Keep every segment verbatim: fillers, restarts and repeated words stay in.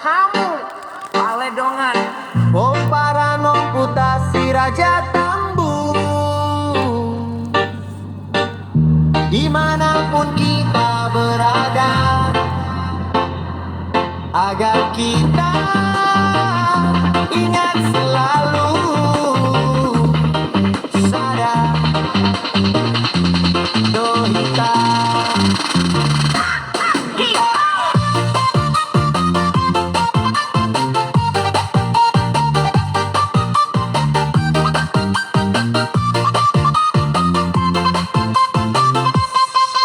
Hamu ale dongan. Pomparan omputa si Raja Tambun, di mana pun kita berada, agar kita ingat selalu sada do hita.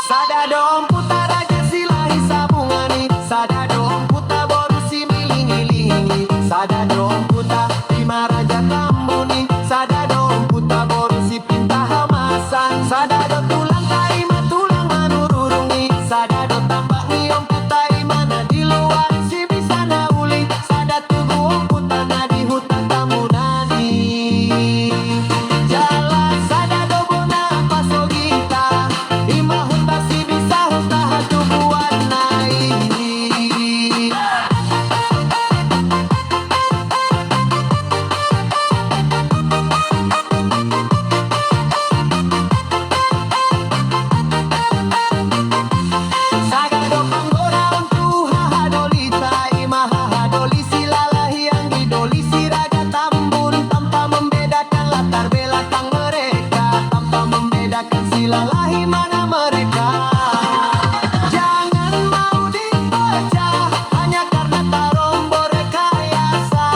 Sada do omputa Raja Silahi Sabungan i, sada do omputa boru Similingilingi, sada do omputa ima Raja Tambun i, sada do omputa boru si Pinta Hamasan, sada do tulangta ima tulang Manurung i, sada do tambak ni omputa ima na di luar Sibisa na uli, sada tugu omputa na di Huta Tambunan i. Jala sada do bona pasogita ima Huta Sibisa, Huta Hatubuan na i. Sada do panggoraon tu hahadolita ima hahadoli Silalahi, anggi doli si Raja Tambun, tanpa membedakan latar belakang mereka, tanpa membedakan Silalahi mana mereka. Jangan mau dipecah hanya karena tarombo rekayasa.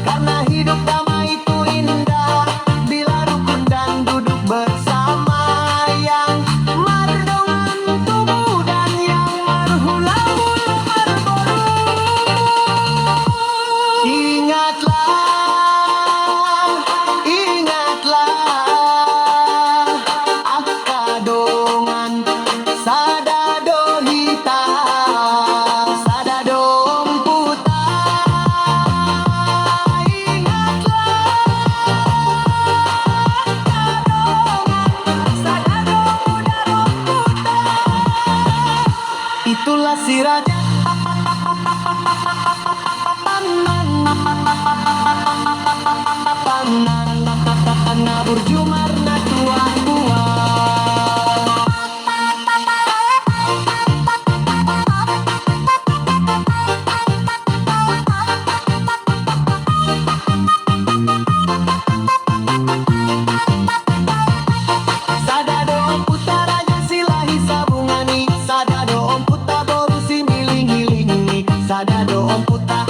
Karena hidup damai itu indah bila rukun dan duduk bersama, yang mardongan tubu dan yang marhulahula marboru. Ingatlah, ingatlah, angka dongan, sada do hita, sada do omputa. Ingatlah, angka dongan, sada do mudar omputa. Itulah si Raja na burju marnatua-tua. Sada do omputa Raja Silahi Sabungan i, sada do omputa boru Similingilingi, sada do omputa